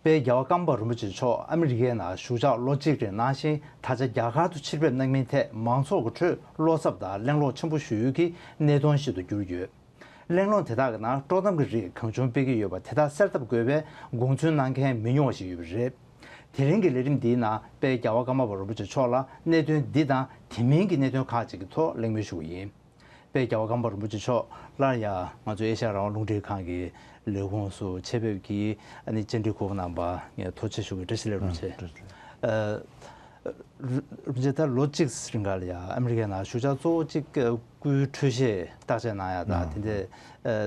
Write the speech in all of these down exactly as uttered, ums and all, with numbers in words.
དཔལ་རྒྱལ་བ་ཀརྨ་པ་རིན་པོ་ཆེ་མཆོག་ཨ་མི་རི་ཀའི་ནང་བཞུགས་ཕྱག་ལོ་གཅིག་རིང་གནང་ཞིང་། ད་ཆ་རྒྱ་གར་དུ་ཕྱིར་ཕེབས་གནང་མིན་ཐད་མང་ཚོགས་ཀྱི་ཁྲོད་བློ་འཚབ་དང་གླེང་སློང་ཆེན་པོ་ཞུ་ཡུལ་གྱི་གནད་དོན་ཞིག་ཏུ་གྱུར་ཡོད། གླེང་སློང་དེ་དག་གི་ནང་དཀྲོག་གཏམ་གྱི་རིགས་གང་བྱུང་སྤེལ་གྱི་ཡོད་པ་དེ་དག་སེལ་ཐབས་དགོས་པའི་དགོངས་ཚུལ་གནང་མཁན་མི་ཉུང་བ་ཞིག་ཡོད་པ་རེད། དེ་རིང་གི་ལས་རིམ་འདིའི་ནང་དཔལ་རྒྱལ་བ་ཀརྨ་པ་རིན་པོ་ཆེ་མཆོག་ལ་གནད་དོན་འདི་དང་དེ་མིན་གྱི་གནད་དོན་ཁག་ཅིག་གི་ཐོག་གླེང་མོལ་ཞུ་གི་ཡིན། དཔལ་རྒྱལ་བ་ཀརྨ་པ་རིན་པོ་ཆེ་མཆོག་སླར་ཡང་ང་ཚོ་ཨེ་ཤ་ཡ་རང་དབང་རླུང་འཕྲིན་ཁང་གི་ལས་ཁུངས་སུ་ཆེད་ཕེབས་ཀྱིས་ཨ་ནི་བཅར་འདྲི་གོ་སྐབས་གནང་བར་ངས་ཐུགས་རྗེ་ཆེ་ཞུ་གི། བཀྲ་ཤིས་བདེ་ལེགས། རིན་པོ་ཆེ། ཨ་རིན་པོ་ཆེ་ད་ལོ་གཅིག་རིང་ག་ལ་ཡ་ཨ་མི་རི་ཀའི་ནང་བཞུགས་ཕྱག་གཙོ་བོ་གཅིག་སྐུའི་འཕྲོད་བཞེས་བརྟག་དཔྱད་གནང་ཡ་དང་དེ་འདྲས་ཨ་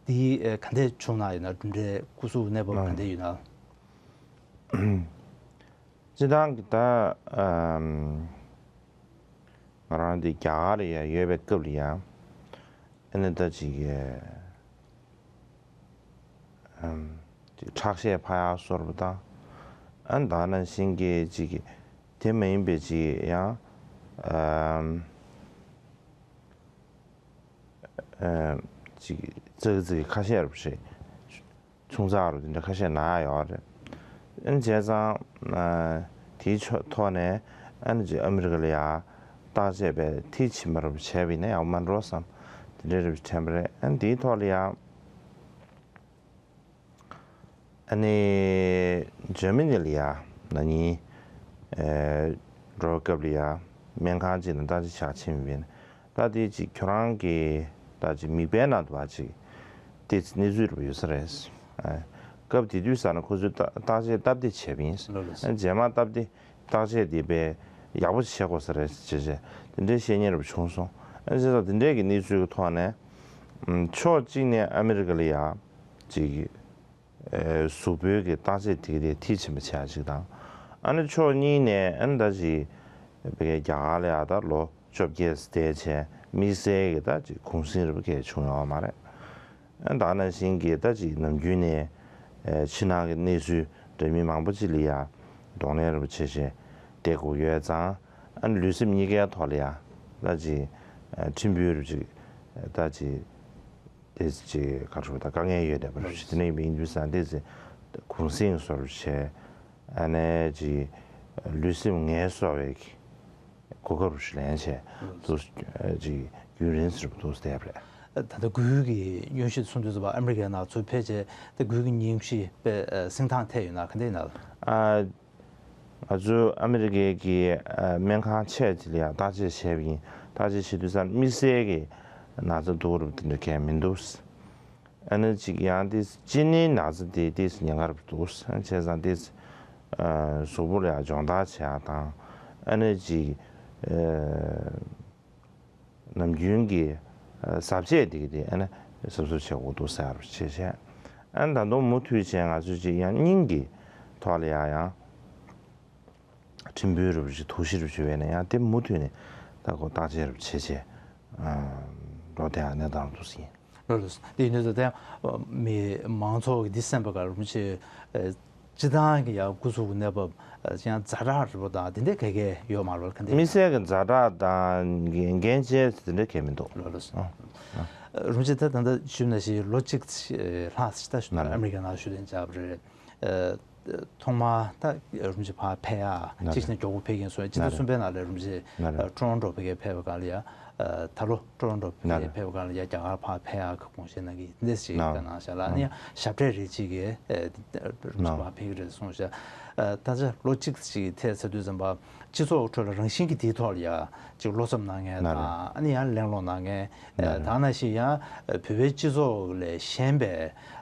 དེ་ག་འདྲས་བྱུང་གནང་ཡོད་ན། གྲུབ་འབྲས་སྐུ་གཟུགས་གནས་བབ་ག་འདྲས་ཡོད་ན། སྤྱིར་བཏང་གི་ད་ཨམ། ང་རང་འདི་རྒྱ་གར་ལ་ཡ་ཡོད་པའི་སྐབས་ལ་ཡ་ཨ་ནི་ད་ཅིག་ཨམ། ཅིག་ཁྲག་ཤེད་འཕར་ཡག་བཟོ་འདྲ་དང་། ཨ་ནི་ད་ནང་བཞིན་གྱི་ཅིག་དེ་མ་ཡིན་པའི་ཅིག་ཡང་ཨམ། ཨམ། ཅིག་ཙག་ཙིག་ཁ་ཤས་རུ་ཞིག་ཆུང་ཙག་རུ་དེ་འདྲ་ཁ་ཤས་ན་ཡོད་རེད། ཨ་ནི་བྱས་ཙང་ཨ་དེའི་ཕྱོགས་ཐོག་ནས་ཨ་ནི་ཅིག་ཨ་མི་རི་ཀ་ལ་ཡ་བརྟག་དཔྱད་པའི་མཐིལ་ཕྱིན་པ་རུ་བྱས་པ་ཡིན་ན་ཡག་པོ་མ་འགྲོ་བསམ། དེ་འདྲའི་རུ་དྲན་པ་རེད། ཨ་ནི་དེའི་ཐོག་ལ་ཡ་ཨ་ནི་འཇར་མ་ནི་ལ་ཡ་ན་ནིང་ཨེ་འགྲོ་སྐབས་ལ་ཡ་སྨན་ཁང་ཅིག་ནང་བརྟག་དཔྱད་བྱ་ཕྱིན་པ་ཡིན། ད་དེ་ཅིག་ཁྱོད་རང་གི་ད་ཅིག་མིག་དཔེ་ནང་དུ་བ་ཅིག་དེ་གནས་ཚུལ་རུ་ཡོད་ས་རེད། ཨ་སྐབས་དེ་དུས་ས་ན་ཁོ་ཚོས་བརྟག་བརྟག་དཔྱད་སྟབས་བདེ་བྱས་པ་ཡིན། ལགས་ལགས། ཨ་རྗེས་མ་སྟབས་བདེ་བརྟག་དཔྱད་དེ་དཔེ་ཡག་པོ་བྱེད་དགོས་ས་རེད་ཅེས་བྱས་དེ་འདྲའི་བཤད་མཁན་རུ་བྱུང་སོང་། ཨ་བྱས་ཙང་དེ་འདྲའི་གི་གནས་ཚུལ་གྱི་ཐོག་ནས་ཕྱོགས་གཅིག་ནས་ཨ་མི་རི་ཀ་ལ་ཡ་ཅིག་ཨེ་གཟུགས་པོའི་གི་བརྟག་དཔྱད་དེ་ག་དེ་མཐིལ་ཕྱིན་པ་བྱེད་ཡ་ཅིག་དང་། ཨ་ནི་ཕྱོགས་གཉིས་ནས་ཨ་ནི་ད་ཅིག་བི་གའི་རྒྱ་གར་ལ་ཡ་ད་ལོ་བཅོ་བརྒྱད་ཙམ་བསྡད་བྱས་དམིགས་བསལ་གྱི་ད་ཅིག་གུང་གསེང་རིལ་བུ་གས་བྱུང་ཡོད་མ་རེད། ཨ་ནི་ད་ནང་བཞིན་གྱི་ད་ཅིག་ནམ་རྒྱུན་ནས་ཨེ་ཕྱི་ནང་གི་གནས་ཚུལ་འདྲ་མིན་མང་པོ་ཅིག་ལ་ཡ་གདོང་ལེན་རིལ་བུ་བྱས་བྱས་བསྡད་དགོས་ཡོད་ཙང་། ཨ་ནི་ལུས་སེམས་གཉིས་ཀའི་ཐོག་ལ་ཡ་ད་ཅིག་ཨེ་ཕྲན་བུ་རིལ་བུ་ཅིག་ད་ཅིག་དེ་ཅིག་ག་རེ་ཞུ་དགོས། ད་དཀའ་ངལ་ཡོད་བསྡད་པ་རེད། དེ་ནས་ཡིན་དུས་ཙང་དེ་ཚེ་གུང་གསེང་བཟོ་འདྲ་བྱས། ཨ་ནི་ཅིག་ལུས་སེམས་ངལ་གསོ་བའི་གོ་སྐབས་རུ་ཞིག་ལེན་བྱས་འདུག་ཅིག་རྒྱུན་རིང་ཙམ་འདུག་བསྡད་པ་རེད། ད་ལྟ་འགུལ་གྱི་སྙན་ཞུ་གསུང་དུས་ཙམ་པ་ཨ་མི་རི་ཀའི་ནང་ཚུར་ཕེབས་བྱས་ད་འགུལ་གྱི་སྙན་ཞུ་དཔེ་སེང་ཐང་ཐད་ཡོད་ན་ག་འདྲ་ཡིན་ན། ཨ། ང་ཚོའི་ཨ་མི་རི་ཀའི་གི་ཨ་སྨན་ཁང་ཆེ་ཅིག་ལ་ཡང་བརྟག་དཔྱད་བྱས་པ་ཡིན། བརྟག་དཔྱད་བྱེད་དུས་ཙམ་དམིགས་བསལ་གྱི་ན་ཚ་འདུག་རབས་དེ་འདྲ་གང་ཡང་མི་འདུག་ཨ་ནི་ཅིག་ཡང་དེ་གཅིན་སྙིའི་ན་ཚ་དེ་ཏོག་ཙམ་ཉེན་ཁ་རབས་འདུག་བྱས་ཙང་དེ་ཨ་གཟུགས་པོ་ལ་ཡང་སྦྱོང་བརྡར་བྱེད་ཡག་དང་། ཨ་ནི་ཅིག་ཨ་ནམ་རྒྱུན་གྱི་ཨ་གཟབ་རྒྱས་དེ་གི་དེ་ཨ་ནི་གཟབ་གཟབ་བྱེད་དགོས་འདུག་ཟེར་བྱས་བྱས། ཨ་ནི་ད་དུང་མུ་མཐུད་བྱས་ང་ཚོས་ཅིག་ཡང་སྙིང་གི་ཐོག་ལ་ཡང་ཡང་ཕྲན་བུ་རུ་ཅིག་དོགས་གཞི་རུ་བྱུང་བས་ན་ཡང་དེ་མུ་མཐུད་ནས་ད་ཁོ་བརྟག་དཔྱད་རུ་བྱས་བྱས་ཨ་འགྲོ་བསྡད་ཡག་གནས་སྟངས་འདུག་ཟིན། ལགས་ལགས། དེ་ཡིན་དུས་ད་ལྟ་ཡང་མི་མང་ཚོགས་ཀྱི་འདི་གསན་པ་ག་རུ་ཅིག་ཨ། སྤྱིར་བཏང་གི་ཡང་སྐུ་གཟུགས་ཀྱི་གནས་བབ་ཨ་ཅིག་ཡང་ཛ་དྲག་རེད་པ་དང་དེ་འདྲ་ག་གེ་ཡོད་མ་རེད་ག་འདྲ། དམིགས་བསལ་གྱི་ཛ་དྲག་དང་འགན་འགན་ཆེ་དེ་འདྲ་གང་ཡང་མི་འདུག་ལགས་ལགས། ཨ་ཨ། རིན་པོ་ཆེ་ད་ལྟ་ཞུས་ནང་བཞིན་ལོ་གཅིག་ལྷག་ཙམ་ད་ཞུ་ན་ཨ་མི་རི་ཀའི་ནང་བཞུགས་གདན་འཇགས་པ་རེད། ཨ་ཐོག་མར་ད་རིན་པོ་ཆེ་ཕར་ཕེབས་ཡག་གཅིག་བྱས་ན་མགྱོགས་པོ་ཕེབས་མཁན་སོང་། སྤྱི་ཟླ་གསུམ་པའི་ནང་ལ་རིན་པོ་ཆེ་ཨ་ཊོ་རོན་ཊོ་ཕ་གིར་ཕེབས་པའི་སྒང་ལ་ཡ། ཨ་ད་ལོ་ཊོ་རོན་ཊོ་ཕ་གིར་ཕེབས་པའི་སྒང་ལ་ཡ་རྒྱ་གར་ཕར་ཕེབས་ཡག་གི་དགོངས་བཞེས་གནང་གི་ཡིན་ཟེར་ཅིག་བཀའ་གནང་ཤག་ལ། ཨ་ནི་ཡང་ཞབས་གྲས་རེ་ཅིག་གིས་ཨ་རིན་པོ་ཆེ་ཕར་ཕེབས་ཀྱི་རེད་གསུངས་ཤག་ཨ་ད་ཆ་ལོ་གཅིག་ཅིག་ཐལ་ཚར་དུས་ཙམ་པ་སྤྱི་ཚོགས་ཁྲོད་ལ་རང་བཞིན་གྱིས་དེའི་ཐོག་ལ་ཡ་ཅིག་བློ་འཚབ་གནང་མཁན་དང་ཨ་ནི་ཡང་གླེང་སློང་གནང་མཁན། ཨ་ད་ནང་བཞིན་ཡང་བོད་པའི་སྤྱི་ཚོགས་ལས་གཞན་པའི་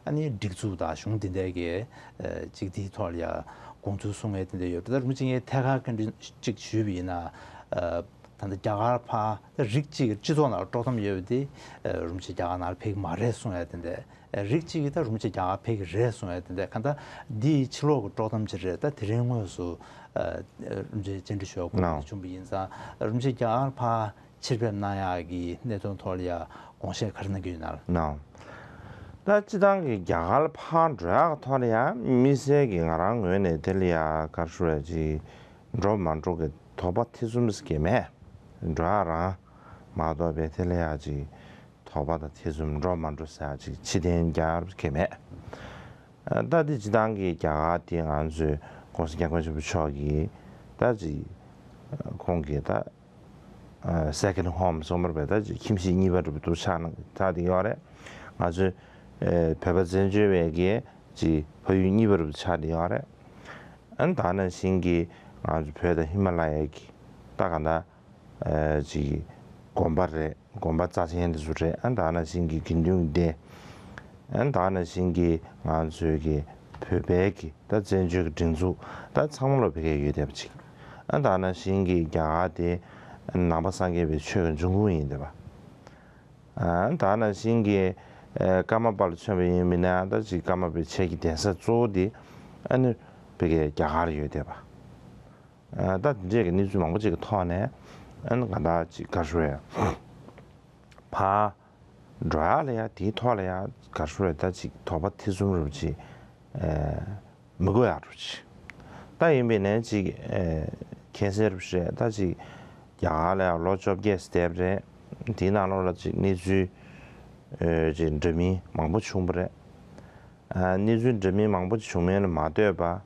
ཨ་ནི་སྒྲིག་འཛུགས་དང་གཞུང་དེ་འདྲས་ཀྱི་ཨ་ཅིག་དེའི་ཐོག་ལ་ཡ་དགོངས་ཚུལ་གསུང་མཁན་དེ་འདྲ་ཡོད། ད་རིན་པོ་ཆེ་ངས་ཐད་ཀར་བཀའ་འདྲི་ཅིག་ཞུས་པ་ཡིན་ན། ཨ་ད་ལྟ་རྒྱ་གར་ཕར་ད་རིགས་གཅིག་གི་སྤྱི་ཚོགས་ནང་ལ་དཀྲོག་གཏམ་ཡོད་པ་དེ་ཨ་རིན་པོ་ཆེ་རྒྱ་གར་ནང་ལ་ཕེབས་ཀྱི་མ་རེད་གསུང་ཡ་དེ་འདྲས། ཨ་རིགས་གཅིག་གིས་ད་རིན་པོ་ཆེ་རྒྱ་གར་ཕེབས་ཀྱི་རེད་གསུང་ཡ་དེ་འདྲས། གང་ལྟར་འདི་ཕྱི་ལོགས་ཀྱི་དཀྲོག་གཏམ་ཅིག་རེད། ད་དེ་རིང་དངོས་སུ་ཨ་རིན་པོ་ཆེ་བཅར་འདྲི་ཞུ་བ་གོ་སྐབས་བྱུང་བ་ཡིན་ཙང་རིན་པོ་ཆེ་རྒྱ་གར་ཕར་ཕྱིར་ཕེབས་གནང་ཡག་གི་གནད་དོན་ཐོག་ལ་ཡ་དགོངས་བཞེས་ག་རེ་གནང་གི་ཡོད་ན། ད་སྤྱིར་བཏང་གི་རྒྱ་གར་ཕར་འགྲོ་ཡག་གི་ཐོག་ལ་ཡ་དམིགས་བསལ་གྱི་ང་རང་ངོས་ནས་དེ་ལ་ཡ་ག་རེ་ཞུ་དགོས་རེད། ཅིག་འགྲོ་མ་འགྲོ་གི་དོགས་པ་ཐེ་ཚོམ་ཟེར་གྱི་མེད། འགྲོ་ཡག་རང་མ་གཏོགས་པའི་དེ་ལ་ཡ་ཅིག་དོགས་པ་དང་ཐེ་ཚོམ་འགྲོ་མ་འགྲོ་ཟེར་ཡག་ཅིག་ཕྱི་གཏན་རྒྱག་གི་མེད། ད་དེ་སྤྱིར་བཏང་གི་རྒྱ་གར་དེ་ང་ཚོའི་༸གོང་ས་༸སྐྱབས་མགོན་ཆེན་པོ་མཆོག་གིས་ད་ཅིག་ཁོང་གིས་ད་second home་གསུངས་པར་བས་ད་ཅིག་ཁྱིམ་གཞིས་གཉིས་པ་རུ་ཆགས་ན་ཆགས་བསྡད་ཡོད་རེད། ང་ཚོའི་བོད་པ་བཙན་བྱོལ་བའི་གི་ཅིག་ཕ་ཡུལ་གཉིས་པ་རུ་ཆགས་བསྡད་ཡོད་རེད། ཨ་ནི་ད་ནང་བཞིན་གྱི་ང་ཚོ་བོད་དང་ཧི་མ་ལ་ཡའི་གི་ད་ག་ད་ཅིག་དགོན་པ་རེད། དགོན་པ་རྩ་ཆེན་དེ་ཚོ་རེད། ཨ་ད་ནང་བཞིན་གྱི་དགེ་འདུན་སྡེ། ཨ་ད་ནང་བཞིན་གྱི་ང་ཚོའི་གི་བོད་པའི་གི་ད་བཙན་བྱོལ་གྱི་སྒྲིག་འཛུགས་ད་ཚང་མ་ལ་ཕ་གི་ཡོད་བསྡད་པ་ཅིག་ཨ་ད་ནང་བཞིན་གྱི་རྒྱ་གར་དེ་ནང་པ་སངས་རྒྱས་པའི་ཆོས་ཀྱི་འབྱུང་ཁུངས་ཡིན་བསྡད་པ། ཨ་ད་ནང་བཞིན་གྱི་ཀརྨ་པ་ལ་མཚོན་པ་ཡིན་མིན་ན་ད་ཅིག་ཀརྨ་པའི་ཆོས་ཀྱི་གདན་ས་གཙོ་བོ་དེ་ཨ་ནི་ཕ་གི་རྒྱ་གར་ཡོད་བསྡད་པ། ད་འདི་འདྲས་ཀྱི་གནས་ཚུལ་མང་པོ་ཅིག་གི་ཐོག་ནས་ཨ་ནི་ང་ད་ཅིག་ག་རེ་ཞུ་དགོས་ཡ། ཕར་འགྲོ་ཡ་ལ་ཡ་དེའི་ཐོག་ལ་ཡ་ག་རེ་ཞུ་དགོས་རེད། ད་ཅིག་དོགས་པ་ཐེ་ཚོམ་རེ་བ་ཅིག་མི་དགོས་ཡ་རུ་ཅིག་ད་ཡིན་པའི་ནས་ཅིག་ཁྱད་གསལ་རུ་ཞིག་རེད། ད་ཅིག་རྒྱ་གར་ལ་ཡ་ལོ་བཅོ་བརྒྱད་བསྡད་པ་རེད། དེའི་ནང་ལོགས་ལ་ཅིག་གནས་ཚུལ་ཅིག་འདྲ་མིན་མང་པོ་བྱུང་བ་རེད། གནས་ཚུལ་འདྲ་མིན་མང་པོ་བྱུང་མིན་ལ་མ་ལྟོས་པ།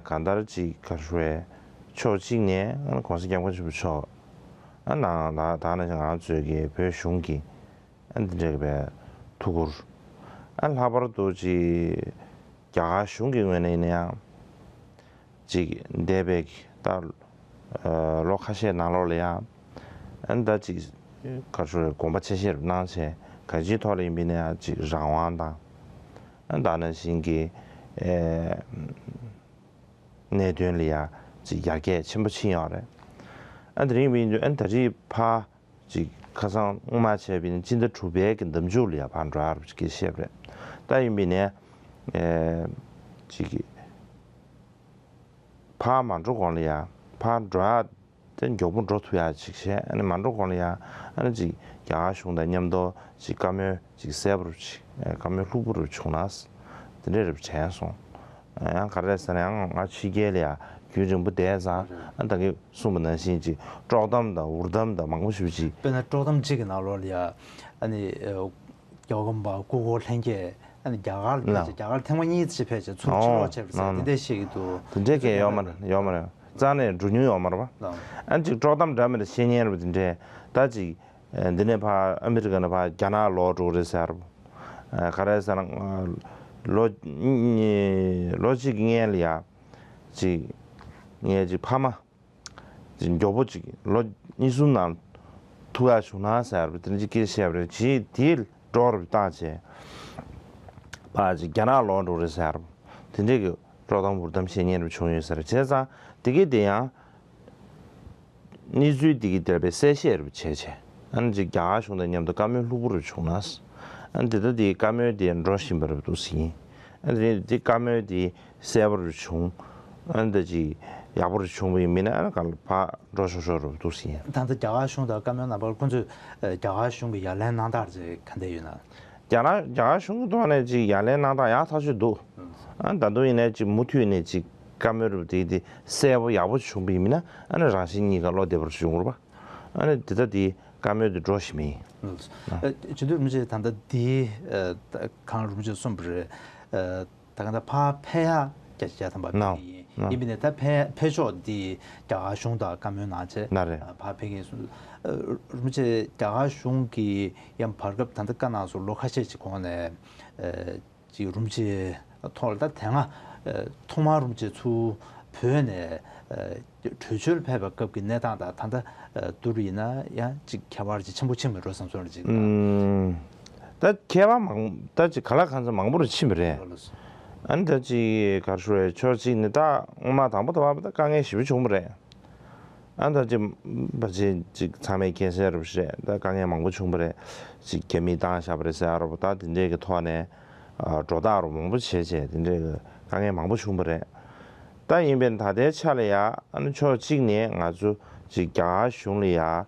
གང་ལྟར་ཅིག་ག་རེ་ཞུ་དགོས་རེད། ཕྱོགས་གཅིག་ནས་༸གོང་ས་༸སྐྱབས་མགོན་ཆེན་པོ་མཆོག་ཨ་ནང་ད་ད་ནང་ང་ཚོའི་གི་བོད་གཞུང་གི་ཨ་འདི་འདྲ་གི་བའི་ཐུགས་ཁུར། ཨ་ལྷག་པར་དུ་ཅིག་རྒྱ་གར་གཞུང་གི་ངོས་ནས་ཡིན་ན་ཡང་ཅིག་འདས་པའི་གི་ད་ལོ་ཁ་ཤས་ནང་ལོགས་ལ་ཡང་ཨ་ནི་ད་ཅིག་ག་རེ་ཞུ་དགོས་རེད། དགོངས་པ་ཆེ་བཞེས་རུ་གནང་བྱས་གང་ཅིའི་ཐོག་ལ་ཡིན་པ་ཡིན་ན་ཡང་ཅིག་རང་དབང་དང་ཨ་ནི་ད་ནང་བཞིན་གྱི་ཨེ་གནད་དོན་ལ་ཡང་ཅིག་ཡར་རྒྱས་ཆེན་པོ་ཕྱིན་ཡོད་རེད། ཨ་དེ་རིང་བའི་དུས་ཨ་ནི་ད་རེས་ཕར་ཅིག་ཁ་སང་སྔོན་མ་བྱས་པ་ཡིན་ན་སྤྱི་ཟླ་དྲུག་པའི་གི་འདེམས་སྤྱོད་ལ་ཡང་ཕར་འགྲོ་ཡག་རུ་ཅིག་གི་བཤད་པ་རེད། ད་ཡིན་པ་ཡིན་ནའི་ཨེ་ཅིག་གི་ཕར་མ་འགྲོ་གོང་ལ་ཡང་ཕར་འགྲོ་ཡག་དེ་མགྱོགས་པོ་འགྲོ་ཐུབ་ཡག་ཅིག་བྱས། ཨ་ནི་མ་འགྲོ་གོང་ལ་ཡང་ཨ་ནི་ཅིག་རྒྱ་གར་གཞུང་དང་མཉམ་དུ་ཅིག་བཀའ་མོལ་ཅིག་གསལ་པོ་རུ་ཅིག་བཀའ་མོལ་ལྷུག་པོ་རུ་བྱུང་ན་དེ་འདྲས་རུ་དྲན་སོང་། ཡང་ག་རེ་ཟེར་ན་ཡང་ང་ཕྱི་རྒྱལ་ལ་ཡང་རྒྱུན་རིང་པོ་བསྡད་ཙང་ཨ་ད་གིན་གསུངས་པ་ནང་བཞིན་ཅིག་དཀྲོག་གཏམ་དང་འུར་གཏམ་དང་མང་པོ་ཞིག་ཅིག་དཔེར་ན་དཀྲོག་གཏམ་གཅིག་གི་ནང་ལོགས་ལ་ཡང་ཨ་ནི་ཨ་རྒྱལ་བ་ཀུན་དགའ་བོ་ལྷན་རྒྱས་ཨ་ནི་རྒྱ་གར་ལ་ལ་ཕེབས་བྱས་རྒྱ་གར་ཐེངས་མ་གཉིས་ཅིག་ཕེབས་བྱས་ཚུར་ཕྱིར་ལོག་བྱས་པ་ཟེར་དེ་འདྲས་བཤད་ཀྱི་འདུག་དེ་འདྲས་ཀྱི་ཡོད་མ་རེད། ཡོད་མ་རེད། རྩ་ནས་འགྲོ་མྱོང་ཡོད་མ་རེད་པ། ཨ་ནི་ཅིག་དཀྲོག་གཏམ་འདྲ་མི་འདྲ་བཤད་མཁན་རེད་པ། དེ་འདྲས་ད་ཅིག་འདི་ནས་ཕར་ཨ་མི་རི་ཀ་ནས་ཕར་རྒྱ་ནག་ལོག་འགྲོ་གི་རེད་ཟེར་བ། ག་རེ་ཟེར་ན་ལོ་ལོ་གཅིག་གི་སྔོན་ལ་ཡ་ཅིག་ངས་ཅིག་ཕ་མ་ཅིག་མགྱོགས་པོ་ཅིག་ལོ་གཉིས་གསུམ་ནང་ཐུག་ཡག་བྱུང་ན་ཟེར་བ་དེ་འདྲ་ཅིག་སྐད་བཤད་པ་རེད། ཅིག་དེའི་འགྲོ་རུ་བཏང་བྱས་ཕར་ཅིག་རྒྱ་ནག་ལོག་འགྲོ་གི་རེད་ཟེར་བ་དེ་འདྲས་ཀྱི་དཀྲོག་གཏམ་འུར་གཏམ་བཤད་མཁན་རུ་བྱུང་ཡོད་ཟེར། བྱས་ཙང་དེ་གི་དེ་ཡང་། གནས་ཚུལ་འདི་གི་དེར་པའི་གསལ་བཤད་རུ་བྱས་བྱས། ཨ་ནི་ཅིག་རྒྱ་གར་གཞུང་དང་མཉམ་དུ་བཀའ་མོལ་ལྷུག་པོ་རུ་བྱུང་ན། ཨ་ནི་དེ་ལྟ་དེ་བཀའ་མོལ་དེ་འགྲོ་བཞིན་པ་རུ་འདུག་ཟིན། ཨ་ནི་དེ་བཀའ་མོལ་དེ་གསལ་པོ་རུ་བྱུང་། ཨ་ནི་ད་ཅིག་ཡག་པོ་རུ་བྱུང་བ་ཡིན་མིན་ན་ཨ་ནི་ག་ལ་ཕར་འགྲོ་ཤོར་ཤོར་རུ་འདུག་ཟིན། ད་ལྟ་རྒྱ་གར་གཞུང་དང་བཀའ་མོལ་གནང་བར་ཁོང་ཚོས་རྒྱ་གར་གཞུང་གི་ཡ་ལན་གནང་སྟངས་ཅིག་ག་འདྲ་ཡོད་ན། རྒྱ་ནག་རྒྱ་གར་གཞུང་གི་ཐོག་ནས་ཅིག་ཡ་ལན་གནང་སྟངས་ཡག་ཐག་ཆོད་འདུག་ཨ་ད་དུང་ཡིན་ནའི་ཅིག་མུ་མཐུད་ནས་ཅིག་བཀའ་མོལ་རུ་དེ་དེ་གསལ་པོ་ཡག་པོ་བྱུང་བ་ཡིན་མིན་ན་ཨ་ནི་རང་བཞིན་གཉིས་ཀ་བློ་བདེ་པོ་བྱུང་རུ་བ། ཨ་ནི་དེ་ལྟ་དེ་བཀའ་མོལ་དེ་འགྲོ་བཞིན་མིན། ཨ་སྤྱི་འཐུས་རིན་པོ་ཆེ་ད་ལྟ་དེ་ཨ་ད་གང་རིན་པོ་ཆེ་གསུངས་པ་རེད། ཨ་ད་ག་ད་ཕར་ཕེབས་ཡག་བརྒྱ་ཆ་བརྒྱ་ཐམ་པ་ནོ། ཡིན་ཡིན་པ་ནས་ད་ཕེབས་ཕེབས་ཕྱོགས་འདི་རྒྱ་གར་གཞུང་དང་བཀའ་མོལ་གནང་བྱས་ན་རེད། ཕར་ཕེབས་མཁན་སུ་རིན་པོ་ཆེ་རྒྱ་གར་གཞུང་གི་ཡང་བར་སྐབས་ད་ལྟ་བཀའ་གནང་སོང་ལོ་ཁ་ཤས་ཀྱི་གོང་ནས་ཅིག་རིན་པོ་ཆེ་ཐོག་ལ་ད་དེ་སྔ་ཐོག་མར་རིན་པོ་ཆེ་ཚུར་བོད་ནས་བྲོས་བྱོལ་ཕེབས་པའི་སྐབས་ཀྱི་གནས་སྟངས་དང་ད་ལྟ་བསྡུར་ཡིན་ན་ཡང་ཅིག་ཁྱད་པར་ཅིག་ཆེན་པོ་ཕྱིན་མེད་འགྲོ་བསམ་སོང་ཅིག་ད་ཁྱད་པར་མང་ད་ཅིག་ག་ལ་གང་འཚམ་མང་པོ་རུ་ཕྱིན་པ་རེད། ཨ་ནི་ད་ཅིག་ག་རེ་ཞུ་རེད། ཕྱོགས་གཅིག་ནས་ད་སྔོན་མ་དང་པོ་དང་པོ་ད་དཀའ་ངལ་ཞེ་པོ་བྱུང་བ་རེད། ཨ་ནི་ད་ཅིག་ཕལ་ཆེར་ཅིག་ཚང་མས་མཁྱེན་གསལ་རེད་པ་ཞེས་ད་དཀའ་ངལ་མང་པོ་བྱུང་བ་རེད། ཅིག་རྒྱ་མིས་བཏང་བཞག་པ་རེད་ཟེར་ཡ་རེད་པ། ད་དེ་འདྲས་ཀྱི་ཐོག་ནས་འགྲོ་སྟངས་རུ་མང་པོ་བྱས་བྱས་དེ་འདྲས་ཀྱི་དཀའ་ངལ་མང་པོ་བྱུང་བ་རེད། ད་ཡིན་པས་ད་ལྟའི་ཆ་ལ་ཡ་ཨ་ནི་ཕྱོགས་གཅིག་ནས་ང་ཚོ་ཅིག་རྒྱ་གར་གཞུང་ལ་ཡ།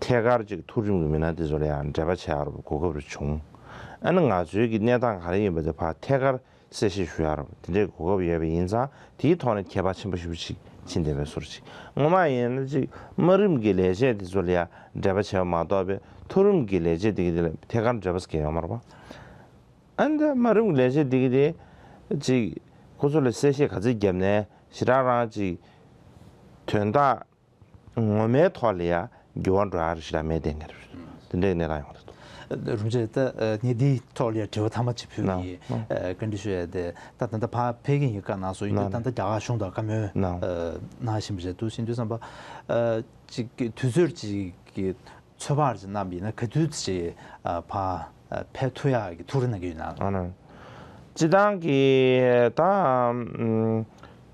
ཐད་ཀར་ཅིག་མཐོ་རིམ་གྱི་མི་སྣ་དེ་ཚོ་ལ་ཡང་འབྲེལ་བ་བྱེད་ཡག་གོ་སྐབས་རེ་བྱུང་། ཨ་ནི་ང་ཚོའི་གི་གནས་སྟངས་ག་རེ་ཡིན་པ་དེ་ཕར་ཐད་ཀར་གསལ་བཤད་ཞུ་ཡག་དེ་འདྲའི་གོ་སྐབས་ཡོད་པ་ཡིན་ཙང་དེའི་ཐོག་ནས་ཁྱད་པར་ཆེན་པོ་ཞེ་པོ་ཅིག་ཕྱིན་བསྡད་པའི་བཟོ་འདྲ་ཅིག་སྔོན་མ་ཡིན་ན་ཅིག་དམའ་རིམ་གྱི་ལས་བྱེད་དེ་ཚོ་ལ་ཡང་འབྲེལ་བ་བྱས་པ་མ་གཏོགས་པའི་མཐོ་རིམ་གྱི་ལས་བྱེད་དེ་གི་དེ་ལ་ཐད་ཀར་འབྲེལ་བ་ཟེར་མཁན་ཡོད་མ་རེད་པ། ཨ་ནི་ད་མ་རུང་ལས་བྱེད་འདི་གི་དེ་ཅིག་ཁོ་ཚོ་ལ་གསལ་བཤད་ག་ཚོད་བརྒྱབ་ནས་ཞེ་དྲག་རང་ཅིག་དོན་དག་ངོ་མའི་ཐོག་ལ་ཡ་འགྱུར་བ་འགྲོ་ཡ་རེ་ཞེ་དྲག་མེད་དེ་ངེས་རེད། དེ་འདྲའི་གནས་སྟངས་ཡོང་གི་འདུག་རུམ་ཆེ་ད་ངས་འདིའི་ཐོག་ལ་ཡ་དྲི་བ་ཐ་མ་གཅིག་ཕུལ་གི་ཡིན། བཀའ་འདྲི་ཞུ་ཡ་དེ་ད་ད་ལྟ་ཕར་ཕེབས་ཀྱི་ཡིན་བཀའ་གནང་སོང་ཡིན་དུས་ད་ལྟ་རྒྱ་གར་གཞུང་དང་བཀའ་མོལ་གནང་བཞིན་པ་ཞིག་འདུག་ཟིན་དུས་ཙམ་པ་ཅིག་དུས་ཚོད་ཅིག་གི་ཚོད་དཔག་ཅིག་གནང་བ་ཡིན་ན་ག་དུས་ཅིག་ཕར་ཕེབས་ཐུབ་ཡག་གི་ཐུགས་རེ་གནང་གི་ཡོད་ན། ཨ་ན། སྤྱི་བཏང་གི་ད་ཨམ་